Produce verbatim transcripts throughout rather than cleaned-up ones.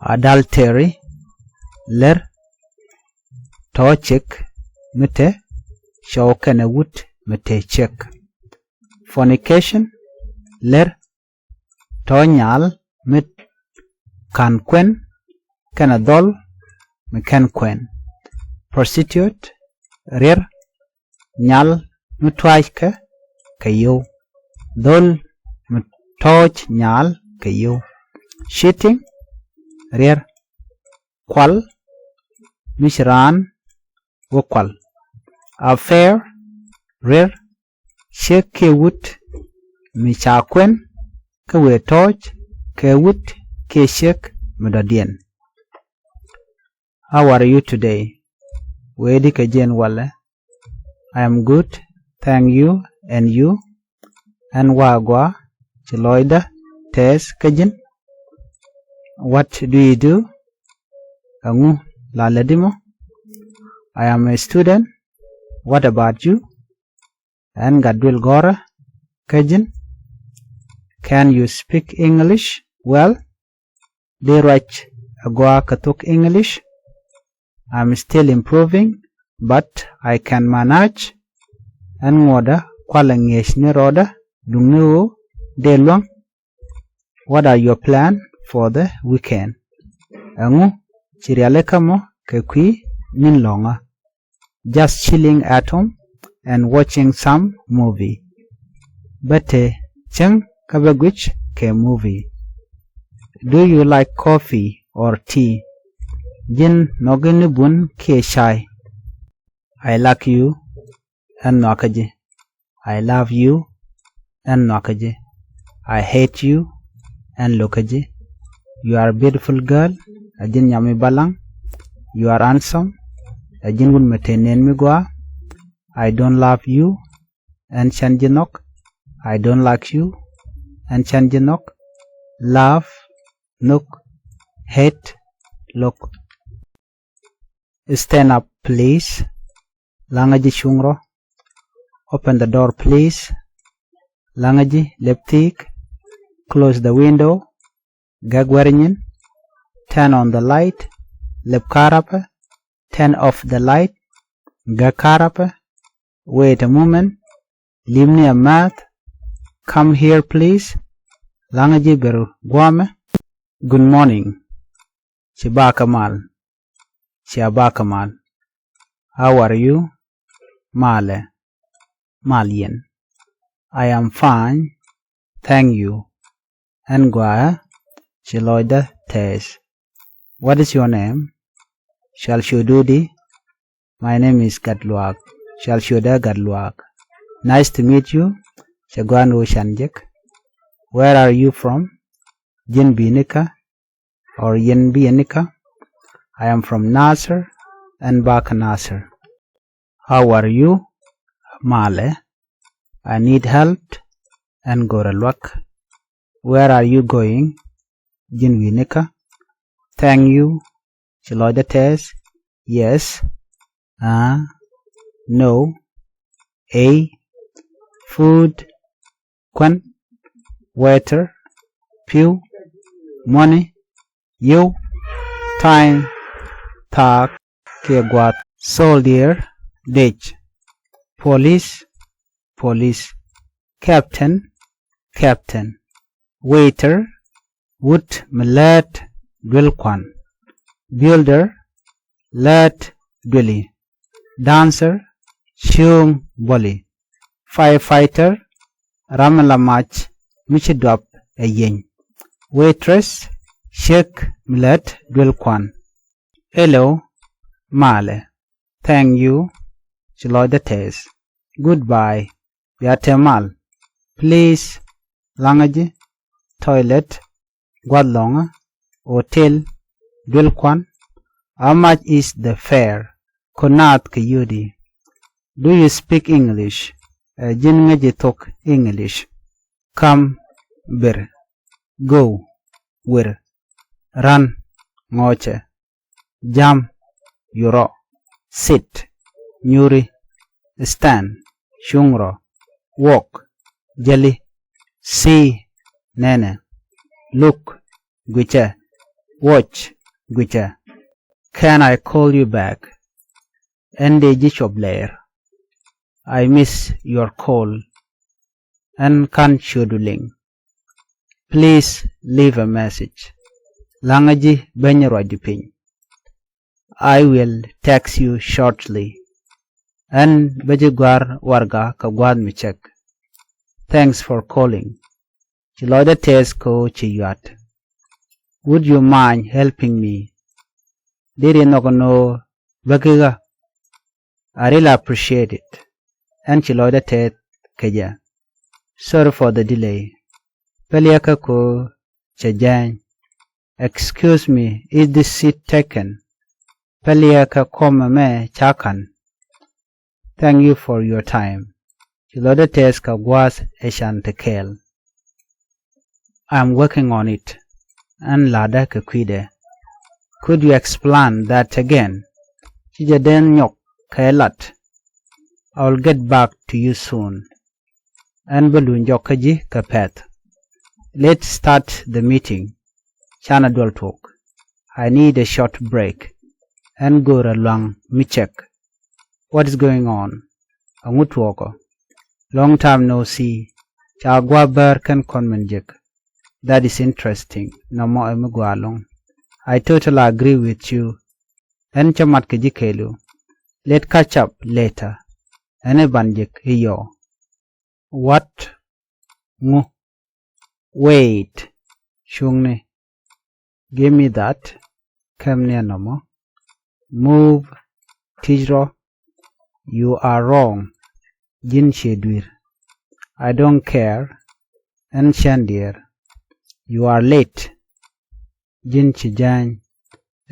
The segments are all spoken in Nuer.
Adultery, lɛr tɔ̱ ciek mi te cɔw kɛnɛ wut mi te ciek. Fornication, lɛr tɔ̱ nyal mi ka̱n kuɛn kɛnɛ dhɔl mi kɛn kuɛn. Prostitute, riɛr nyal mi tuackɛ kɛ yio̱w, dhɔl mi tɔ̱ɔ̱c nyal kɛ yio̱w. Cheating, riɛr kual mi ci raan wä kual. Affair, riɛr ciek kiɛ wut mi ca kuɛn kä wëë tɔ̱ɔ̱c kɛ wut kiɛ ciek mi dɔ̱diɛn. How are you today? Wëëdi kɛ ji̱n walɛ? I am good, thank you, and you? Ɛn wa gɔaa, ci lɔcdä tɛɛth kä ji̱n? What do you do? Ɛŋu la lätdi mɔ? I am a student, what about you? Ɛn gat duël gɔ̱rä kä ji̱n? Can you speak English well? Dee ruac ɛ gɔaa kɛ thok English? I'm still improving, but I can manage. Ɛn ŋuɔ̱tdä kualɛ ŋi̱eec ni rɔɔdä, duŋni ɣöö dee luäŋ. What are your plan for the weekend? Ɛŋu ci rialikä mɔ kɛ kui̱ min lɔ̱ŋä? Just chilling at home and watching some movie. Bä te cäŋ kä bä guic kɛ movie. Do you like coffee or tea? Ji̱n nhɔki ni bun kiɛ cay? I like you, ɛn nhɔakä ji̱. I love you, ɛn nhɔakä ji̱. I hate you, ɛn lo̱kä ji̱. You are a beautiful girl, ɛ ji̱n nyam mi balaŋ. You are handsome, ɛ ji̱n wut mi te nën mi gɔaa. I don't love you, ɛn cän ji̱ nhɔk. I don't like you, ɛn cän ji̱ nhɔk. Love, nhök. Hate, lo̱k. Stand up, please. Laŋä ji̱ cuŋ rɔ. Open the door, please. Laŋä ji̱, lep thi̱i̱k. Close the window. Gäk wɛr nyin. Turn on the light. Lep ka̱rapɛ. Turn off the light. Gäk ka̱rapɛ. Wait a moment. Limni a määth. Come here, please. Laŋä ji̱ ber guamɛ. Good morning. Ci bakä mal. Cia bakä mal. How are you? Malɛ. Mal yɛn. I am fine, thank you. Ɛn gɔaa, ci lɔcdä tɛɛth. What is your name? Cual ciötdu di? My name is Gatluak. Cual ciötdä Gatluak. Nice to meet you. Cɛ gɔaa ni ɣöö can jek. Where are you from? Ji̱n bi̱i̱ nikä or yɛn bi̱i̱ nikä? I am from Nasir, ɛn bakä Nasir. How are you? Malɛ. I need help, ɛn görä luäk. Where are you going? Ji̱n wi̱i̱ nikä? Thank you. Ci lɔcdä tɛɛth. Yes. Aa. No. Ey. Food. Kuän. Water. Pi̱w. Money. Yio̱w. Time. Thaak. Kiɛ gua̱a̱th. Soldier. Dec. Police. Police. Captain. Captain. Waiter. Wut mi läät duel kuan. Builder. Läät dueli. Dancer. Cio̱o̱ŋ buɔli. Firefighter. Ram mi la mac mi ci duap ɛ yieny. Waitress. Ciek mi läät duel kuan. Hello. Malɛ. Thank you. Ci lɔcdä tɛɛth. Goodbye. Bia te mal. Please. Laŋä ji̱. Toilet. Gua̱th lɔ̱ŋä. Hotel. Duel kuan. How much is the fare? Ku naath kɛ yio̱o̱di? Do you speak English? Ɛ ji̱n ŋäci thok English? Come. Ber. Go. Wer. Run. Ŋɔcɛ. Jam. Yurɔ. Sit. Nyuri. Stand. Cuŋ rɔ. Walk. Jäli. See. Nɛnɛ. Look. Guicɛ. Watch, guicɛ. Can I call you back? Ɛn dee ji̱ cop lɛɛr. I miss your call. Ɛn /ka̱n ciötdu liŋ. Please leave a message. La̱ŋä ji̱ beny ruacdu piny. I will text you shortly. Ɛn bä ji̱ gɔ̱a̱r warɛga kɛ gua̱a̱th mi cäk. Thanks for calling. Ci lɔcdä tɛth kɛ ɣöö ci yuat. Would you mind helping me? Deri nhɔk ni ɣöö bä ki ɣä. I really appreciate it. Ɛn ci lɔcdä tɛth kɛ jɛ. Sorry for the delay. Päliɛ kä kɛ ɣöö cɛ jääny. Excuse me, is this seat taken? Päliɛ kä kɔm ɛmɛ ca ka̱n. Thank you for your time. Ci lɔcdä tɛth kɛ gua̱a̱th ɛ can ti kɛɛl. I'm working on it. Ɛn la̱tdä kɛ kui̱dɛ. Could you explain that again? Ci jɛ dee nyɔk kɛ lat. I will get back to you soon. Ɛn bä luny jɔk kä ji̱ kɛ pɛ̈th. Let's start the meeting. Canɛ duɔl tuɔk. I need a short break. Ɛn go̱o̱rä lua̱ŋ mi cɛk. What is going on? Ɛŋu tuɔɔkɔ? Long time no see. Ca gua̱a̱ bäär kɛn kɔn min jek. That is interesting. Nɔmɔ ɛ mi gɔaa ɛlɔ̱ŋ. I totally agree with you. Ɛn cä mat kɛ ji̱ kɛɛliw. Let's catch up later. Ɛn ɛ ban jek i̱ yɔɔ. What? Ŋu? Wait. Cuŋni. Give me that. Kɛmni ɛ nɔmɔ. Move. Tic rɔ. You are wrong. Ji̱n ciɛ dui̱r. I don't care. Ɛn cän diɛɛr. You are late. Ji̱n ci jääny.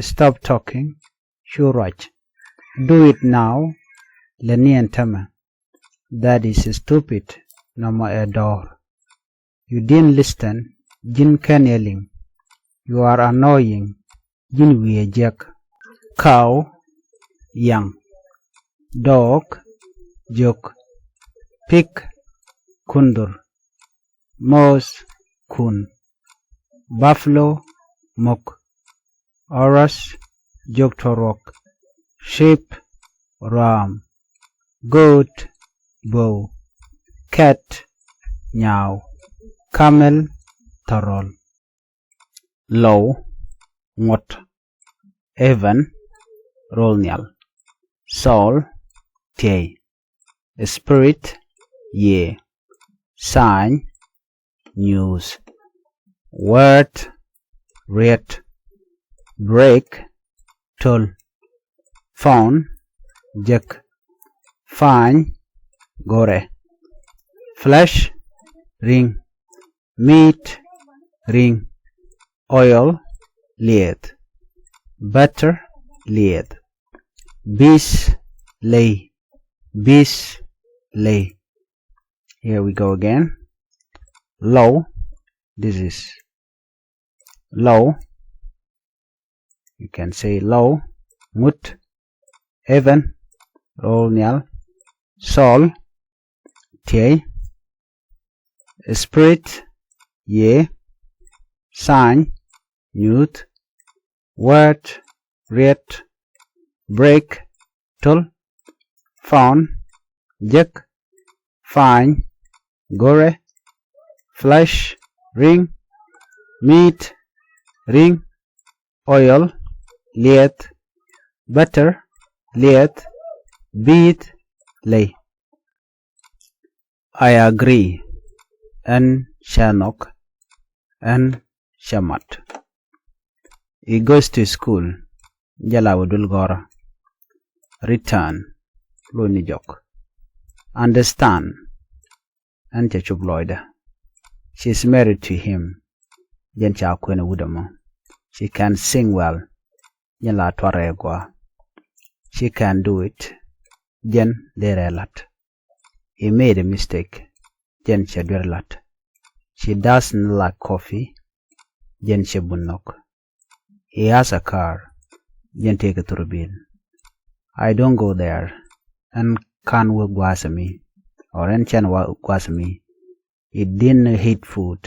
Stop talking. Cu ruac. Do it now. Lɛ ni ɛn tämɛ. That is stupid. Nɔmɔ ɛ dɔɔr. You didn't listen. Ji̱n /ken yɛ liŋ. You are annoying. Ji̱n wi̱i̱ ɛ jiäk. Cow. Yaŋ. Dog. Jiök. Pig. Kundur. Mouse. Kun. Buffalo. Mok. Horse. Jiök tuɔruɔk. Sheep. Ruaam. Goat. Bow. Cat. Nyaaw. Camel. Thɔrɔl. Low. Ŋuɔ̱t. Heaven. Rol nhial. Soul. Tiey. Spirit. Yiëë. Sign. News. Word. Riet. Break. Töl. Phone. Jek. Fine. Go̱rɛ. Flesh. Riŋ. Meat. Riŋ. Oil. Lieth. Butter. Lieth. Bees. Ley. Bees. Ley. Here we go again. Low. This is low. You can say low. Ŋut. Heaven. Rol nhial. Soul. Tiey. Spirit. Yiëë. Sign. Nyuuth. Word. Riet. Break. Töl. Phone. Jek. Fine. Go̱rɛ. Flesh. Riŋ. Meat. Riŋ. Oil. Lieth. Butter. Lieth. Bees. Ley. I agree. Ɛn cä nhɔk. Ɛn cä mat. He goes to school. Jɛ la wä duël gɔ̱rä. Return. Lony jɔk. Understand. Ɛn cɛ cop lɔcdä. She is married to him. Jɛn ca kuɛn ɛ wut ɛmɔ. She can sing well. Jɛn la tuarɛ ɛ gɔaa. She can do it. Jɛn derɛ ɛ la̱t. He made a mistake. Jɛn cɛ duer la̱t. She doesn't like coffee. Jɛn cɛ bun nhɔk. He has a car. Jɛn tëëkɛ thurbil. I don't go there. Ɛn /ka̱n wä gua̱a̱th ɛmi. Or ɛn /cän wä gua̱a̱th ɛmi. He didn't eat food.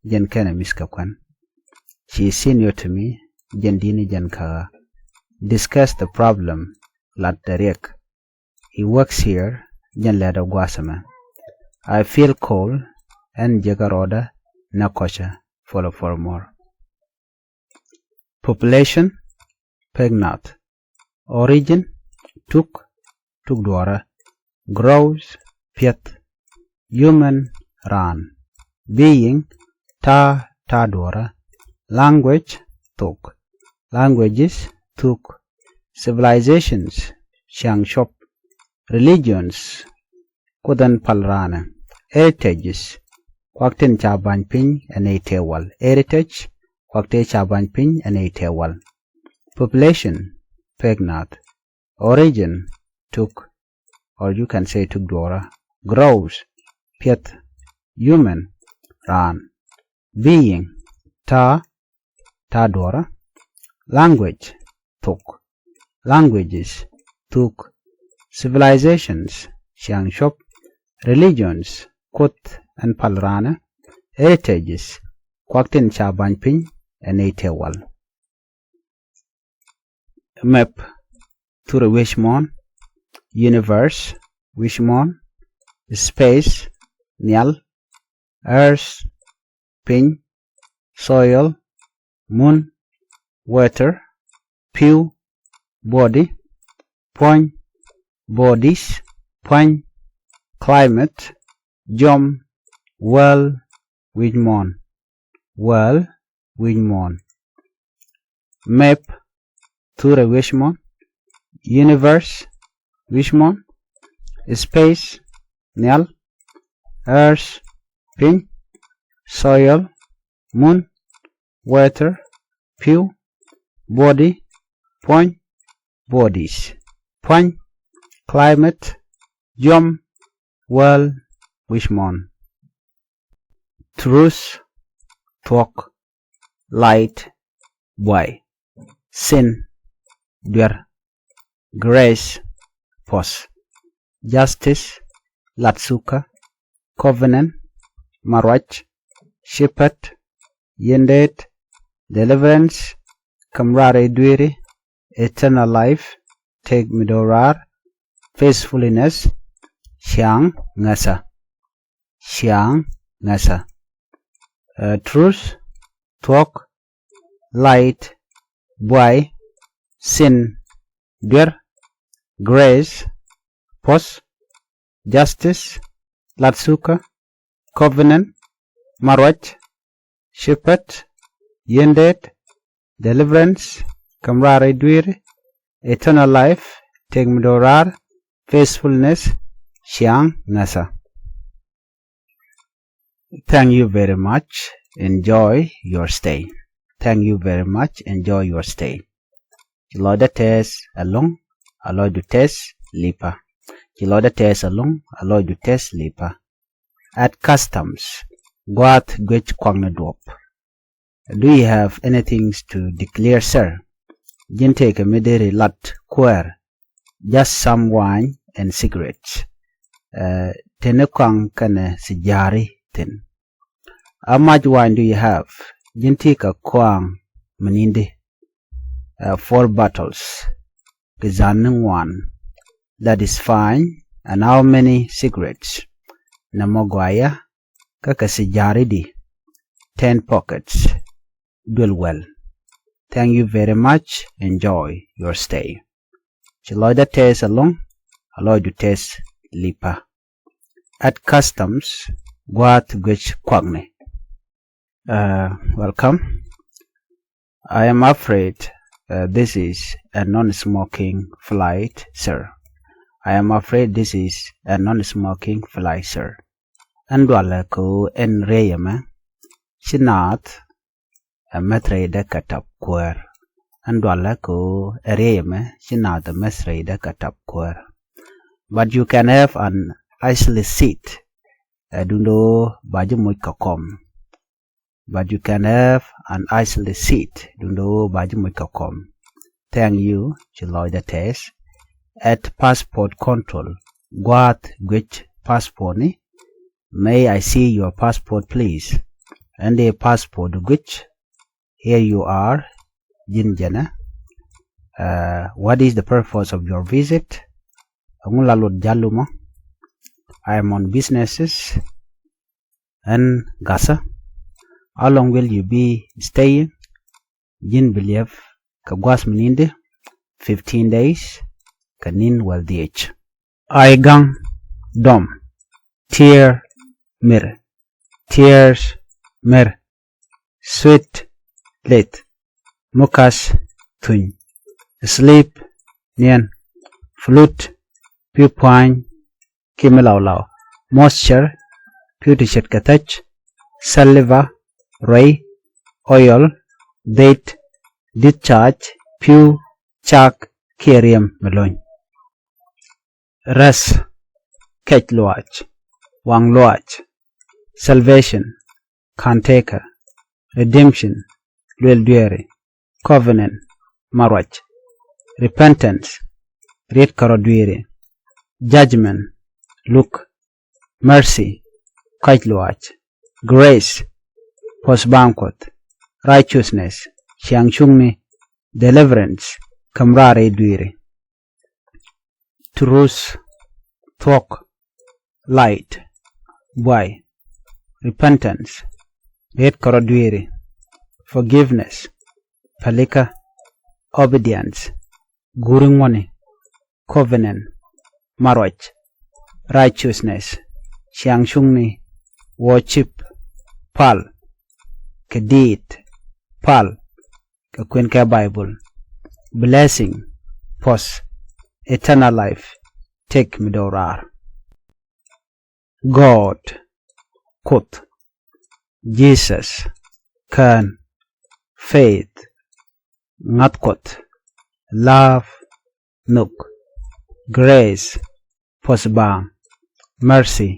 Jɛn /kenɛ mi̱th kɛ kuän. She is senior to me. jɛn di̱t ni jɛn kä ɣä. Discuss the problem, lat dɛ riɛk. He works here, jɛn lɛt ɛ gua̱a̱th ɛmɛ. I feel cold, ɛn jek ɛ rɔɔdä nɛ kɔcä. Follow for more. Population, pek nath. Origin, tuk, tuk duɔrä. Growth, piɛth. Human, raan. Being, ta̱a̱, ta̱a̱ duɔrä. Language, thok. Languages, thok. Civilizations, ciaŋ cuɔp. Religions, kuoth ɛn pal raanɛ. Heritages, kuak tin ca ba̱ny piny ɛ nɛy tëë wal. Heritage, kuak tëë ca ba̱ny piny ɛ nɛy tëë wal. Population, pek nath. Origin, tuk, or you can say tuk duɔrä. Growth, piɛth. Human, raan. Being, ta̱a̱, ta̱a̱ duɔrä. Language, thok. Languages, thok. Civilizations, ciaŋ cuɔp. Religions, kuoth ɛn pal raanɛ. Heritages, kuak tin ca ba̱ny piny ɛ nɛy tëë wal. Map, thurɛ wi̱c muɔ̱ɔ̱n. Universe, wi̱c muɔ̱ɔ̱n. Space, nhial. Earth, piny. Soil, mun. Water, pi̱w. Body, puɔ̱ny. Bodies, pua̱ny. Climate, jiɔam. World, wi̱c muɔ̱ɔ̱n. World, wi̱c muɔ̱ɔ̱n. Map, thurɛ wi̱c muɔ̱ɔ̱n. Universe, wi̱c muɔ̱ɔ̱n. Space, nhial. Earth, piny. Soil, mun. Water, pi̱w. Body, puɔ̱ny. Bodies, pua̱ny. Climate, jiɔam. World, wi̱c muɔ̱ɔ̱n. Truth, thuɔ̱k. Light, buay. Sin, duer. Grace, puɔ̱th. Justice, lat thukä. Covenant, maruac. Shepherd, yiendeet. Deliverance, käm raar rɛy dueeri. Eternal life, tëk mi do̱raar. Faithfulness, ciaŋ ŋäthä. Ciaŋ ŋäthä. Truth, thuɔ̱k. Light, buay. Sin, duer. Grace, puɔ̱th. Justice, lat thukä. Covenant, maruac. Shepherd, yiendeet. Deliverance, käm raar rɛy dueeri. Eternal life, tëk mi do̱raar. Faithfulness, ciaŋ ŋäthä. Thank you very much. Enjoy your stay. Thank you very much. Enjoy your stay. Ci lɔcdä tɛɛth ɛlɔ̱ŋ, a lɔcdu tɛɛth lipä. Ci lɔcdä tɛɛth ɛlɔ̱ŋ, a lɔcdu tɛɛth lipä. At customs, gua̱a̱th guic kuakni duɔ̱p. Do you have anything to declare, sir? Ji̱n tëëkɛ mi deri lat kuäär. Just some wine and cigarettes. Teni kɔaŋ kɛnɛ thijaari thi̱n. How much wine do you have? Ji̱n tëëkɛ kɔaŋ mi ni̱ndi? Four bottles. Kɛ dhan ni ŋuan. That is fine. And how many cigarettes? Nɛmɔ gɔaa. Kä kɛ thijaari di? Ten pockets. Duel well. Thank you very much. Enjoy your stay. Ci lɔcdä tɛɛth ɛlɔ̱ŋ, a lɔcdu tɛɛth lipä. At customs, gua̱a̱th guic kuakni. Welcome. I am afraid this is a non-smoking flight, sir. I am afraid this is a non-smoking flight, sir. Ɛn dualɛ kɛ ɣöö ɛn rɛy ɛmɛ ci naath ɛ mäth rɛydɛ kɛ tap kuäär. Ɛn dualɛ kɛ ɣöö ɛ rɛy ɛmɛ ci naath ɛ mäth rɛydɛ kɛ tap kuäär. But you can have an island seat. Ɛ duundɛ ɣöö ba ji̱ moc kɛ kɔm. But you can have an island seat. Duundɛ ɣöö ba ji̱ moc kɛ kɔm. Thank you. Ci lɔcdä tɛɛth. At passport control. Gua̱a̱th guic passport ni. May I see your passport, please? Ɛn dee passport guic. Here you are. ji̱n jɛnɛ. Uh, what is the purpose of your visit? Ɛŋu la lot ja̱l lumä? I am on businesses. Ɛn ga̱thä. How long will you be staying? Ji̱n bi liɛp kɛ gua̱a̱th mi ni̱n di? Fifteen days. Kɛ ni̱n wäl dhieec. Ay ga̱ŋ dɔm. Tear mir. Tears mir. Sweat lith. Mucus thuny. Sleep niɛn. Fluid pi̱w pua̱ny kiɛ mi lawlaw. Moisture pi̱w ti ce̱t kɛ thäc. Saliva ruɛy. Oil. Bed. Discharge pi̱w cak kiɛ riɛm mi lony. Rest kɛc luaac. Waŋ luaac. Salvation caretaker. Redemption luel dueeri. Covenant maruac. Repentance riet kärɔ dueeri. Judgment luk. Mercy kɔc luaac. Grace puɔ̱th baaŋ Kuɔth. Righteousness ciaŋ cuŋni. Deliverance käm raar rɛy dueeri. Truth thuɔ̱k. Light buay. Repentance riet kärɔ dueeri. Forgiveness pälikä. Obedience guuri ŋuɔ̱ni. Covenant maruac. Righteousness ciaŋ cuŋni. Worship pal. Kɛ diit pal kɛ kuën kɛ Bible. Blessing puɔ̱th. Eternal life tëk mi do̱raar. God Kuoth. Jesus kään. Faith ŋa̱th Kuɔth. Love nhök. Grace puɔ̱th baaŋ. Mercy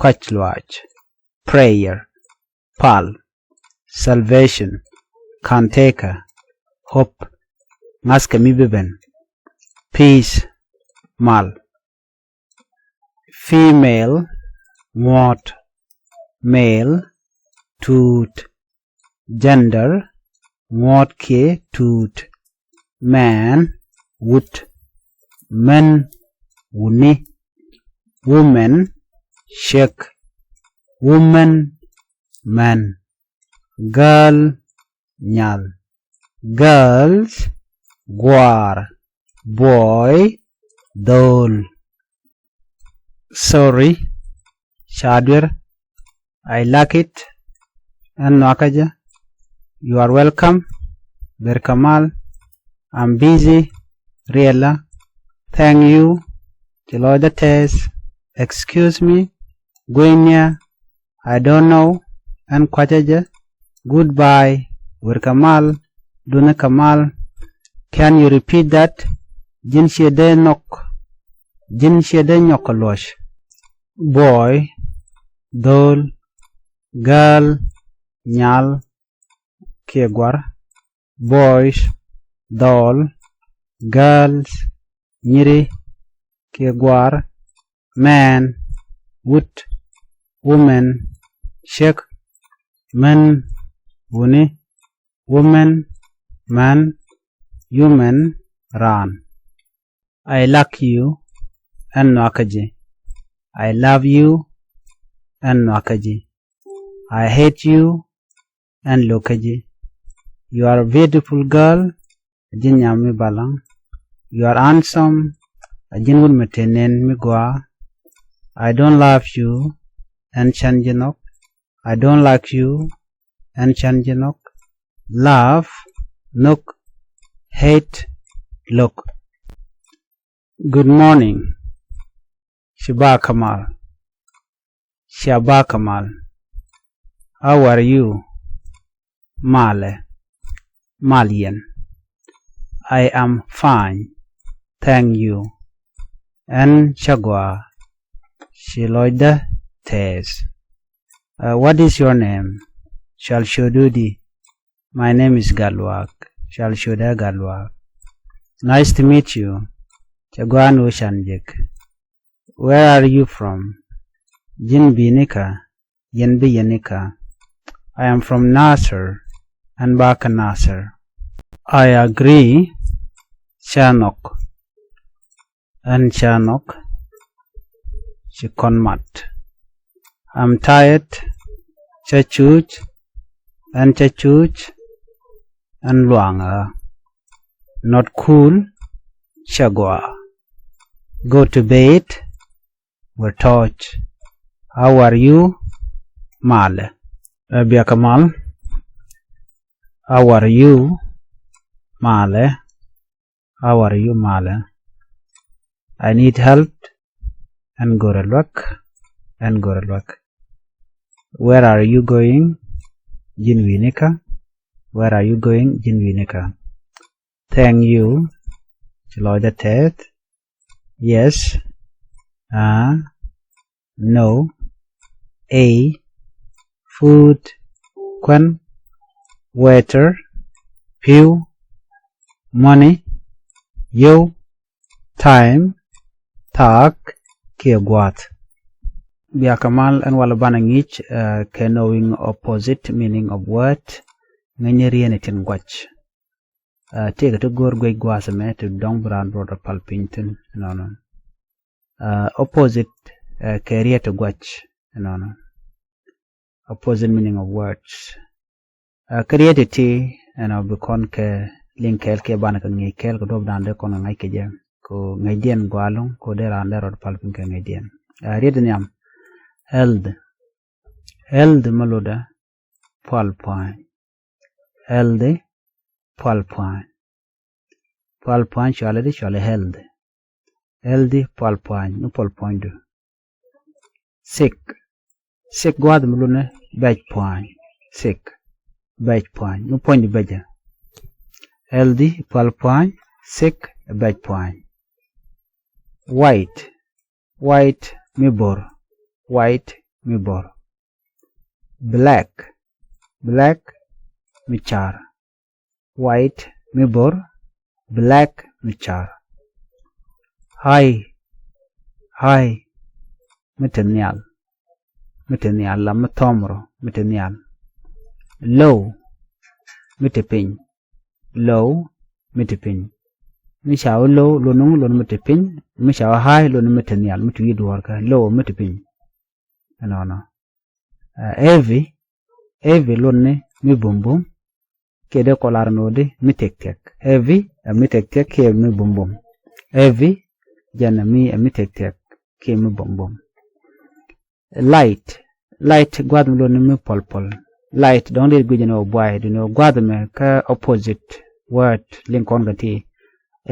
kɔc luaac. Prayer pal. Salvation caretaker. Hope ŋa̱thkɛ mi bi ben. Peace mal. Female ŋuɔ̱t. Male tuut. Gender ŋuɔ̱t kiɛ tuut. Man wut. Men wuni. Women ciek. Women män. Girl nyal. Girls gua̱a̱r. Boy dho̱o̱l. Sorry ca duer. I lack it. Ɛn nhɔakä jɛ. You are welcome. Ber kɛ mal. I'm busy. Riɛlä. Thank you. Ci lɔcdä tɛɛth. Excuse me. Guinyɛ. I don't know. Ɛn kuacä jɛ. Goodbye. Wer kɛ mal. Duŋni kɛ mal. Can you repeat that? Ji̱n ciɛ dee nhɔk. Ji̱n ciɛ dee nyɔk kɛ luɔc. Boy dho̱o̱l. Girl nyal kiɛ gua̱r. Boys dhɔɔl. Girls nyiri kiɛ gua̱a̱r. Men wut. Women ciek. Men wuni. Women män. Human raan. I like you ɛn nhɔakä ji̱. I love you ɛn nhɔakä ji̱. I hate you ɛn lo̱kä ji̱. You are a beautiful girl. A ji̱n nyam mi balaŋ. You are handsome. A ji̱n wut mi te nɛn mi gɔaa. I don't love you ɛn cän ji̱ nhɔk. I don't like you ɛn cän ji̱ nhɔk. Love nhɔk. Hate lo̱k. Good morning. Ci bak kɛ mal. Cia bak kɛ mal. How are you? Malɛ. Mal yɛn. I am fine. Thank you. Ɛn cä gɔaa. Ci lɔcdä tɛɛth. Uh, what is your name? Cal ciötdu di? My name is Gatluak. Cal ciötdä Gatluak. Nice to meet you. Cɛ gɔaa ni wä can jek. Where are you from? Ji̱n bi ni kä? Yɛn bi yɛn ni kä? I am from Nasir. Ɛn bak kä Nasir. I agree. Cä nhɔk. Ɣän cä nhɔk. Ci kɔn mat. I'm tired. Cä cuuc. Ɣän cä cuuc. Ɣän luaŋ ɣä. Not cool. Cä gɔaa. Go to bed. Wä tɔɔc. How are you? Malɛ. Ɛ biakä mal. How are you? Malɛ. How are you? Malɛ. I need help. Ɣän görä luäk. Ɣän görä luäk. Where are you going? Ji̱n wi̱nikä. Where are you going? Ji̱n wi̱nikä. Thank you. Ci lɔcdä tɛth. Yes. Aa. No. Ëë. Food. Kuän. Water. Pi̱w. Money. Yio̱w. Time. Thaak. Kiɛ gua̱a̱th. Biakä mal, ɣän walɛ banɛ ŋi̱i̱c kɛ knowing opposite meaning of word. Ŋäcni riet tin gua̱c. Tëëkɛ ti go̱o̱r guic gua̱a̱th ɛmɛ ti dɔ̱ŋ bi raan rɔɔdɛ päl piny thi̱n ɛnɔnɔ. Opposite kɛ riet ti gua̱c ɛnɔnɔ. Opposite meaning of words. Kä riet ti ti ɛnɔ bi kɔn kɛ liŋ kɛɛl kiɛ banɛ kɛ ŋi̱i̱c kɛɛl kɛ duɔ̱pdan dee kɔn kɛ ŋa̱c kɛ jɛ. Kɛ ŋäcdiɛn gua̱a̱ ɛlɔ̱ŋ kɛ dee raan dee rɔɔdɛ päl piny kɛ ŋäcdiɛn. Riet nhiam. Health. Health mi lotdɛ pual pua̱a̱ny. Health pual pua̱a̱ny. Pual pua̱a̱ny cɔalɛ di, cɔalɛ health. Health pual pua̱a̱ny, mi pual pua̱a̱nydu. Sick. Sick gua̱a̱th mi lotni bɛc pua̱a̱ny. Sick. Bɛc pua̱a̱ny, mi pua̱nydu bɛcä. Health pual pua̱a̱ny. Sick bɛc pua̱a̱ny. White. White mi bo̱r. White mi bo̱r. Black. Black mi car. White mi bo̱r. Black mi car. High. High mi te nhial. Mi te nhial la mi thɔmrɔ mi te nhial. Low mi te piny. Low mi te piny. Mi ca wä low lotni ŋu? Lotni mi te piny. Mi ca wä high lotni mi te nhial, mi te wi̱i̱ duɔ̱ɔ̱rkä. Low mi te piny. Ɛnɔnɔ. Heavy. Heavy lotni mi bumbum. Kiɛ dee kɔ lar ni ɣöö di mi thiɛk thiɛk. Heavy ɛ mi thiɛk thiɛk kiɛ mi bumbum. Heavy jɛn ɛ mi, ɛ mi thiɛk thiɛk kiɛ mi bumbum. Light. Light gua̱a̱th mi lotni mi puɔl puɔl. Light dɔ̱ŋ dee guic ni ɣöö buay, duŋni ɣöö gua̱a̱th ɛmɛ kä opposite word liŋ kɔn kɛ ti.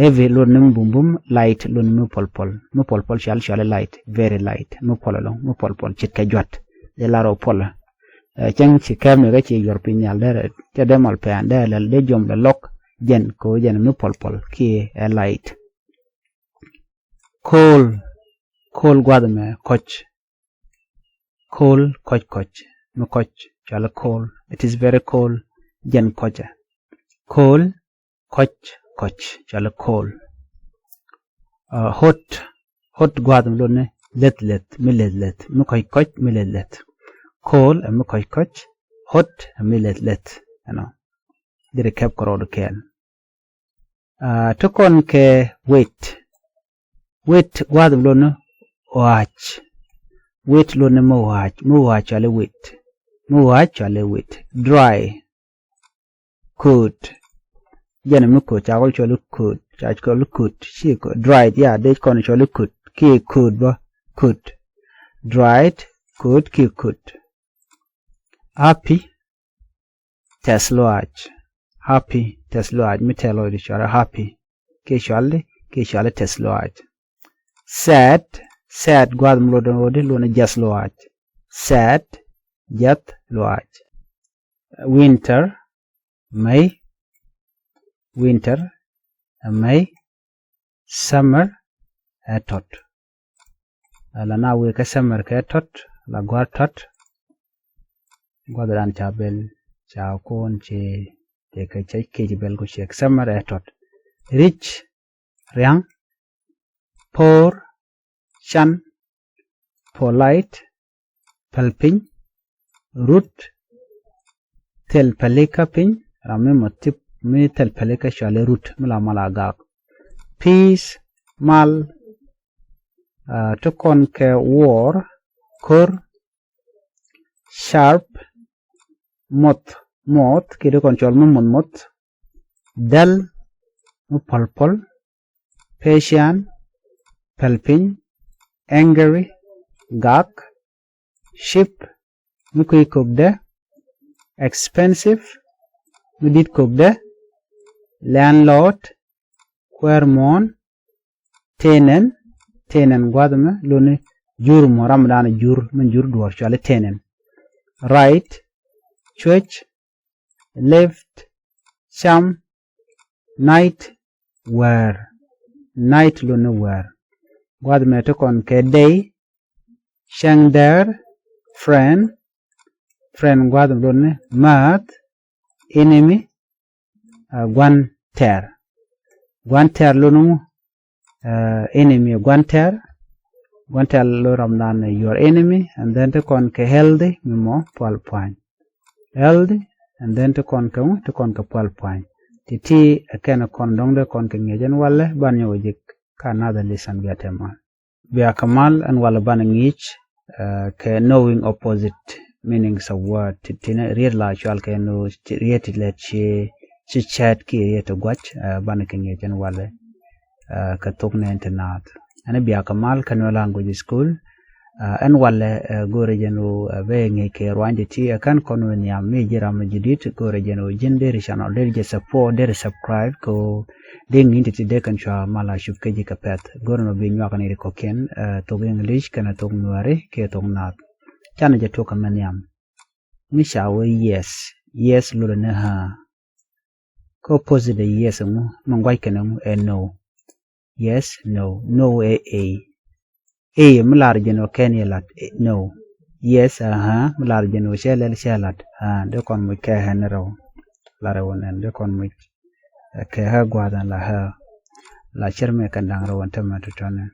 Heavy lotni mi bumbum, light lotni mi puɔl puɔl. Mi puɔl puɔl cɔal, cɔalɛ light, very light. Mi puɔl ɛlɔ̱ŋ, mi puɔl puɔl ce̱tkɛ jua̱t. Dee lar ɣöö puɔl. Cäŋ ci kɛɛp ni kä ci yuɔr piny nhial derɛ, cɛ dee mal pɛn dee lɛl dee jiɔm lɛ lɔk. Jɛn kɛ ɣöö jɛn mi puɔl puɔl kiɛ ɛ light. Cold. Cold gua̱a̱th ɛmɛ kɔc. Cold kɔc kɔc. Mi kɔc cɔalɛ cold. It is very cold. Jɛn kɔcɛ. Cold kɔc kɔc cɔalɛ cold. Hot. Hot gua̱a̱th mi lotni leth leth, mi leth leth. Mi kɔc kɔc, mi leth leth. Cold ɛ mi kɔc kɔc. Hot ɛ mi leth leth. Ɛnɔ. Derɛ kɛp kɛ rɔɔdu kɛɛl. Ti kɔn kɛ wet. Wet gua̱a̱th mi lotni ɣɔ̱a̱c. Wet lotni mi ɣɔ̱a̱c. Mi ɣɔ̱a̱c cɔalɛ wet. Mi ɣɔ̱a̱c cɔalɛ wet. Dry. Kööt. Jɛn mi kööt ca kɔn cɔl i̱ kööt, ca kɔn cɔl i̱ kööt. Ci kööt. Dried, ya, dee kɔn cɔl i̱ kööt. Kiɛ kööt bä. Kööt. Dried. Kööt kiɛ kööt. Happy. Tɛth lɔaac. Happy. Tɛth lɔaac. Mi tɛth lɔaac di cɔal i̱ happy. Kiɛ cɔal di, kiɛ cɔal i̱ tɛth lɔaac. Sad. Sad gua̱a̱th mi lotni ɣöö di, lotni jiath lɔaac. Sad. Jiath lɔaac. Winter. May. Winter. May. Summer. Ɛ tɔt. La na wee kä summer kɛ tɔt, la gua̱a̱th tɔt. Gua̱a̱th dan ca bɛl, ca ko̱n ci, ci kɛ cɛ kiɛ ci bɛl ku ciek. Summer ɛ tɔt. Rich. Ria̱ŋ. Poor. Can. Polite. Päl piny. Rude. Thil pälikä piny. Ram mi mɔ thip mi thil pɛli kɛ cɔali root mi la mal a gak. Peace, mal, ti kɔn kɛ war, kor, sharp, moth, moth kiɛ ti kɔn cɔl mi moth moth, dull, mi pɔl pɔl, patient, pɛl piny, angry, gak, cheap, mi kui̱ kokdɛ, expensive, mi dit kokdɛ, landlord, kuɛɛr muɔ̱ɔ̱n, tenant, tenant gua̱th mɛ luni jur muɔ̱ɔ̱n ram dan jur, min jur duɔ̱ɔ̱r cɔali tenant. Right, cuec, left, cam, night, wäär, night luni wäär. Gua̱th mɛ ti kɔn kɛ day, cäŋ däär, friend, friend gua̱th luni määth, enemy, gua̱n tɛr. Gua̱n tɛr luni ŋu, enemy gua̱n tɛr. Gua̱n tɛr luni ram dan your enemy. And then ti kɔn kɛ healthy, mi mɔ pual puany. Healthy, and then ti kɔn kɛ ŋu, ti kɔn kɛ pual puany. Ti ti ɛ kɛn kɔn dɔŋ dee kɔn kɛ ŋiɛc ɛn walɛ, ban nyɔk ji̱ ka another lesson bia tɛmɔ. Bia kɛ mal ɛn walɛ ban ŋi̱i̱c kɛ knowing opposite meanings of word. Ti ti ni riet la cual kɛ ni riet ti lɛ ci ci chat ki riet ti guac, ban kɛ ŋi̱i̱c ɛn walɛ kɛ thok ni ɛn ti naath. Ɛn bia kɛ mal kɛ ni language school. Ɛn walɛ go̱rɛ jɛn wu bɛ ŋi̱i̱c kɛ ruany ti ti ɛ kɛn kɔn wi nhiam mi ji̱ ram mi ji̱ dit go̱rɛ jɛn wu ji̱n deri channel deri jɛ support deri subscribe kɛ wu dee ŋi̱i̱c ti ti dee kɛn cua mal a cup kɛ ji̱ kɛ pɛth. Go̱rɛ nɔ bi nyuak ni ri kɔkiɛn thok English kɛnɛ thok Nuäri kiɛ thok naath. Canɛ jɛ tuɔk kɛ mɛ nhiam. Mi ca wee yes, yes lotdɛ ni ɣää. Kä opposite ɛ yes ɛŋu, mi ŋuac kɛnɛ ŋu ɛ no. Yes, no, no ɛ ɛ. Ɛ mi lar jɛn ɔ kɛn yɛ lat, no. Yes, aha, mi lar jɛn ɔ cɛ lɛl cɛ lat. Dee kɔn muc kɛ ɣän rɛw. La rɛw nɛn dee kɔn muc kɛ ɣä gua̱a̱th ɛn la ɣä. La cɛr mi kɛn da̱ŋ rɛw ɛn tämɛ tɔ̱tɔ̱ni.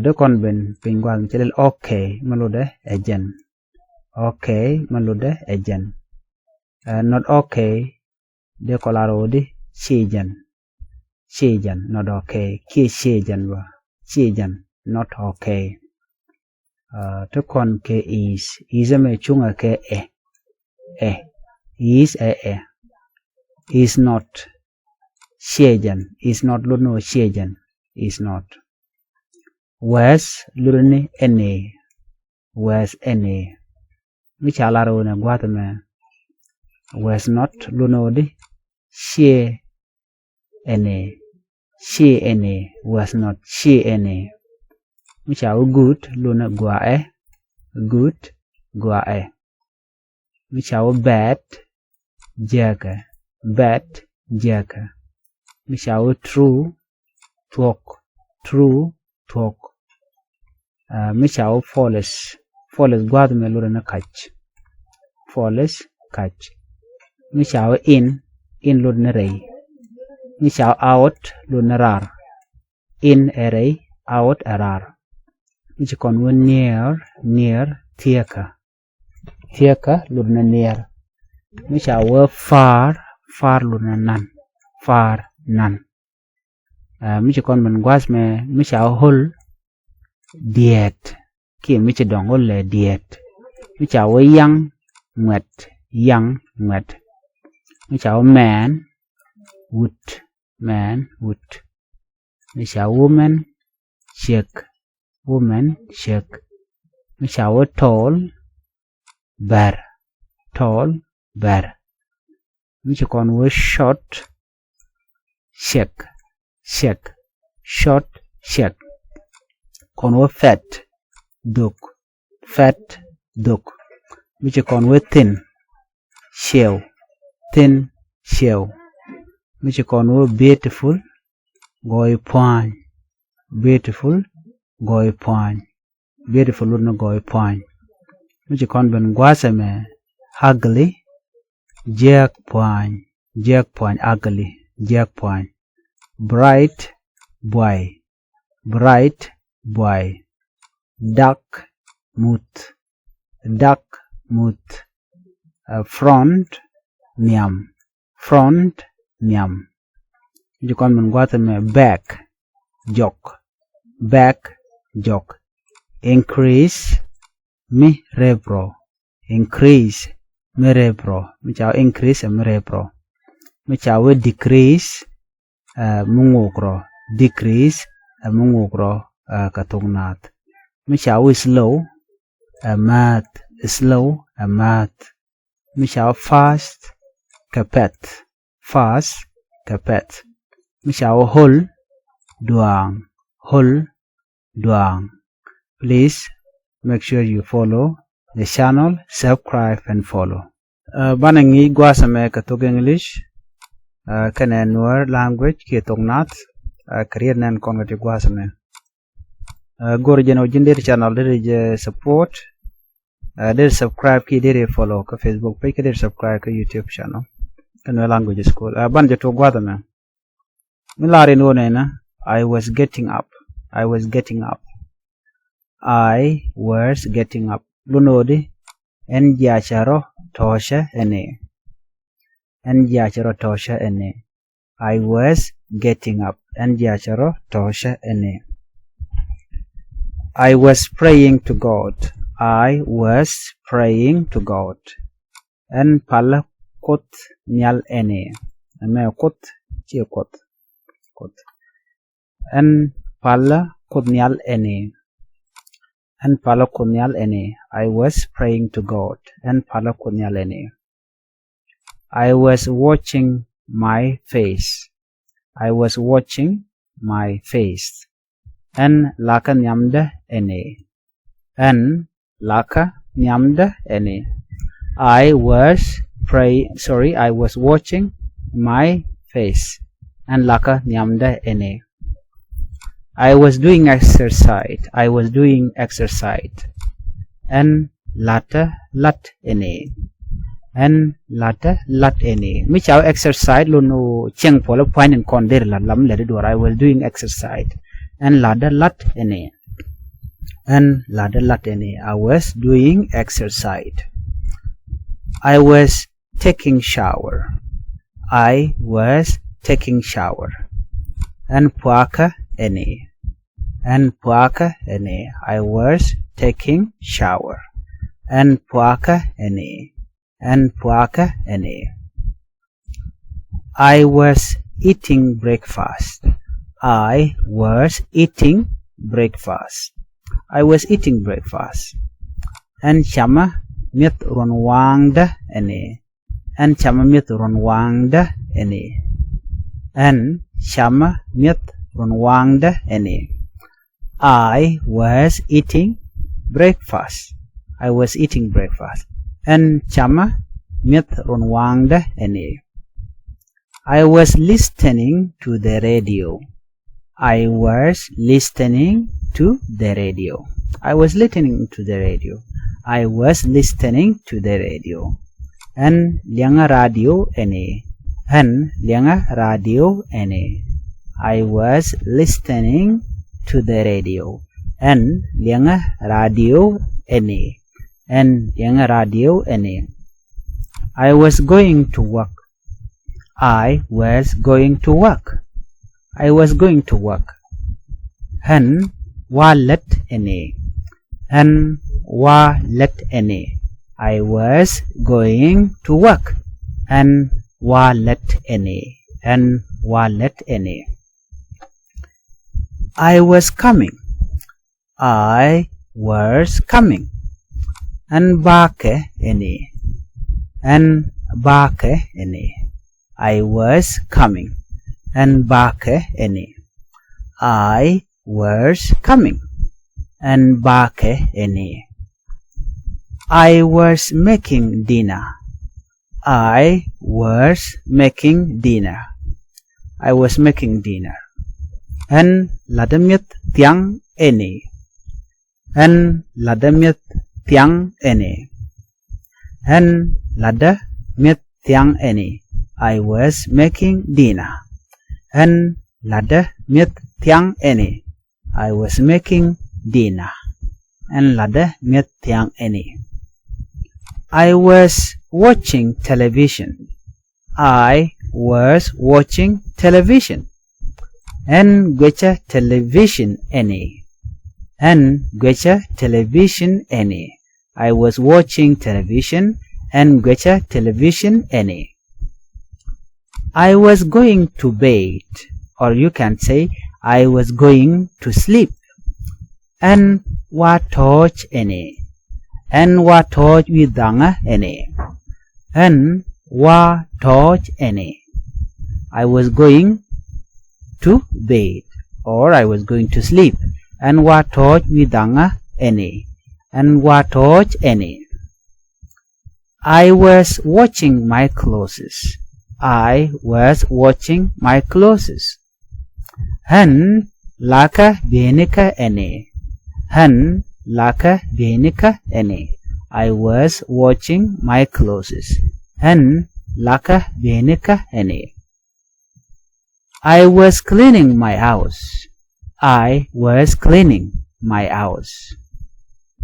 Dee kɔn ben piny gua̱a̱th mi cɛ lɛl okay, mi lotdɛ ɛ jɛn. Okay, mi lotdɛ ɛ jɛn. Not okay, dee kɔ lar ɣöö di ciɛ jɛn. Ciɛ jɛn, not okay. Kiɛ ciɛ jɛn bä. Ciɛ jɛn, not okay. Ti kɔn kɛ is. Is ɛmɛ cuŋɛ kɛ ɛ. Ɛ. Is ɛ ɛ. Is not. Ciɛ jɛn. Is not lot ni ɣöö ciɛ jɛn. Is not. Wes lot ni ɛn ɛ. Wes ɛn ɛ. Mi ca lar ɣöö nɛ gua̱th ɛmɛ. Wes not lot ni ɣöö di ciɛ ɛn ɛ. Ciɛ ɛn ɛ. Wes not ciɛ ɛn ɛ. Mi ca wee good lot ni gɔaa ɛ. Good, gɔaa ɛ. Mi ca wee bad, jiäkɛ. Bad, jiäkɛ. Mi ca wee true, thuɔ̱k. True, thuɔ̱k. Mi ca wee false. False gua̱a̱th ɛmɛ lotdɛ ni kac. False, kac. Mi ca wee in, in lotdɛ ni rɛy. Mi ca wee out lotdɛ ni raar. In ɛ rɛy, out ɛ raar. Mi ci kɔn wee near, near, thiekä. Thiekä lotdɛ ni near. Mi ca wee far, far lotdɛ ni nan. Far, nan. Mi ci kɔn ben gua̱a̱th ɛmɛ mi ca wee ɣöl, diɛɛt. Kiɛ mi ci dɔ̱ŋ ɣöl ɛ diɛɛt. Mi ca wee young, ŋuɛt. Young, ŋuɛt. Mi ca wee man, wut. Man, wut. Mi ca wee woman, ciek. Woman, ciek. Mi ca wee tall, bär. Tall, bär. Mi ci kɔn wee short, ciek. Ciek. Short, ciek. Kɔn wee fat, dhok. Fat, dhok. Mi ci kɔn wee thin, ciɛw. Thin, ciɛw. Mi ci kɔn wee beautiful, gɔɔy pua̱a̱ny. Beautiful, gɔɔy pua̱a̱ny. Beautiful lot ni gɔɔy pua̱a̱ny. Mi ci kɔn ben gua̱a̱th ɛmɛ ugly, jiääk pua̱a̱ny. Jiääk pua̱a̱ny, ugly, jiääk pua̱a̱ny. Bright, buay. Bright, buay. Dark, muth. Dark, muth. Front, nhiam. Front, nhiam. Ji̱ kɔn min gua̱th ɛmɛ bag, jɔk. Bag, jɔk. Increase, mi rep rɔ. Increase, mi rep rɔ. Mi ca wee increase ɛ mi rep rɔ. Mi ca wee decrease, ɛ mi ŋuk rɔ. Decrease ɛ mi ŋuk rɔ, ɛ kɛ thok naath. Mi ca wee slow, ɛ määth. Slow, ɛ määth. Mi ca wee fast, kɛ pɛ̈th. Fast, kɛ pɛ̈th. Mi ca wee whole, duaaŋ. Whole, duaaŋ. Please make sure you follow the channel, subscribe and follow. Ɛ banɛ ŋi̱i̱c gua̱a̱th ɛmɛ kɛ thok English, ɛ kɛnɛ Nuer language kiɛ thok naath, ɛ kɛ riet nɛn kɔn kɛ ti gua̱a̱th ɛmɛ. Ɛ go̱r jɛn ɔ ji̱n deri channel deri jɛ support, ɛ deri subscribe kiɛ deri follow kɛ Facebook page, kɛ deri subscribe kɛ YouTube channel kɛ Nuer language school. Ɛ banɛ jɛ tuɔk gua̱a̱th ɛmɛ. Mi lar in ɣöö nɛnɛ, I was getting up. I was getting up. I was getting up. Lun ɣöö di, ɛn jiacɛ rɔ tɔ̱ɔ̱cä ɛn ɛ. Ɛn jiacɛ rɔ tɔ̱ɔ̱cä ɛn ɛ. I was getting up. Ɛn jiacɛ rɔ tɔ̱ɔ̱cä ɛn ɛ. I was praying to God. I was praying to God. Ɛn palä Kuoth Nhial ɛn ɛ. Ɛmɛ Kuoth, ciɛ Kuoth. Kuoth. Ɛn palä Kuoth Nhial ɛn ɛ. Ɛn palä Kuoth Nhial ɛn ɛ. I was praying to God. Ɛn palä Kuoth Nhial ɛn ɛ. I was watching my face. I was watching my face. Ɛn lakä nhiamdä ɛn ɛ. Ɛn lakä nhiamdä ɛn ɛ. I was pray, sorry, I was watching my face. Ɛn lakä nhiamdä ɛn ɛ. I was doing exercise. I was doing exercise. Ɛn la̱tdä la̱t ɛn ɛ. Ɛn la̱tdä la̱t ɛn ɛ. Mi ca wee exercise lun ɣöö cieŋ puɔlä pua̱ny in kɔn deri la̱t lam lɛt i̱ duɔ̱ɔ̱r. I was doing exercise. Ɛn la̱tdä la̱t ɛn ɛ. Ɛn la̱tdä la̱t ɛn ɛ. I was doing exercise. I was taking shower. I was taking shower. Ɛn puakä ɛn ɛ. Ɛn puakä ɛn ɛ. I was taking shower. Ɛn puakä ɛn ɛ. Ɛn puakä ɛn ɛ. I was eating breakfast. I was eating breakfast. I was eating breakfast. Ɛn camä mi̱eth ruɔ̱n waŋdä ɛn ɛ. Ɛn camä mi̱eth ruɔ̱n waŋdä ɛn ɛ. Ɛn camä mi̱eth ruɔ̱n waŋdä ɛn ɛ. I was eating breakfast. I was eating breakfast. Ɛn camä mi̱eth ruɔ̱n waŋdä ɛn ɛ. I was listening to the radio. I was listening to the radio. I was listening to the radio. I was listening to the radio. Ɛn liɛŋä radio ɛn ɛ. Ɛn liɛŋä radio ɛn ɛ. I was listening to the radio. Ɛn liɛŋä radio ɛn ɛ. Ɛn liɛŋä radio ɛn ɛ. I was going to work. I was going to work. I was going to work. Ɛn wa lät ɛn ɛ. Ɛn wa lät ɛn ɛ. I was going to work. Ɛn wa lät ɛn ɛ. Ɛn wa lät ɛn ɛ. I was coming. I was coming. Ɛn bakɛ ɛn ɛ. Ɛn bakɛ ɛn ɛ. I was coming. Ɛn bakɛ ɛn ɛ. I was coming. Ɛn bakɛ ɛn ɛ. I was making dinner. I was making dinner. I was making dinner. Ɛn la̱tdä mi̱eth thiaŋ ɛn ɛ. Ɛn la̱tdä mi̱eth thiaŋ ɛn ɛ. Ɛn la̱tdä mi̱eth thiaŋ ɛn ɛ. I was making dinner. Ɛn la̱tdä mi̱eth thiaŋ ɛn ɛ. I was making dinner. Ɛn la̱tdä mi̱eth thiaŋ ɛn ɛ. I was watching television. I was watching television. Ɣän guɛcä television ɛni. Ɣän guɛcä television ɛni. I was watching television. Ɣän guɛcä television ɛni. I was going to bed, or you can say, I was going to sleep. Ɣän wa tɔ̱ɔ̱c ɛni. Ɣän wa tɔ̱ɔ̱c wi̱i̱ dhaŋä ɛni. Ɣän wa tɔ̱ɔ̱c ɛni. I was going to bed, or I was going to sleep. Ɣän wa tɔ̱ɔ̱c wi̱i̱ dhaŋä ɛni. Ɣän wa tɔ̱ɔ̱c ɛni. I was watching my clothes. I was watching my clothes. Ɣän lakä bieynikä ɛni. Ɣän lakä bieynikä ɛni. I was watching my clothes. Ɣän lakä bieynikä ɛni. I was cleaning my house. I was cleaning my house.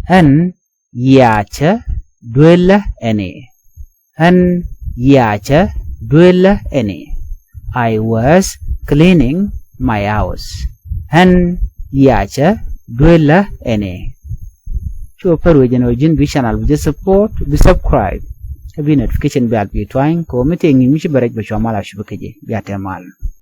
Ɣän yiacä duelä ɛni. Ɣän yiacä duelä ɛni. I was cleaning my house. Ɣän yiacä duelä ɛni. Cu pär wecä ɛn ɣöö ji̱n bi channel bi jɛ support, bi subscribe, kä bi notification bell bi twany kɛ ɣöö mi tëë ŋi̱i̱c mi ci bɛ rɛc bɛ cua mal a cupi kä ji̱. Bia tɛmal.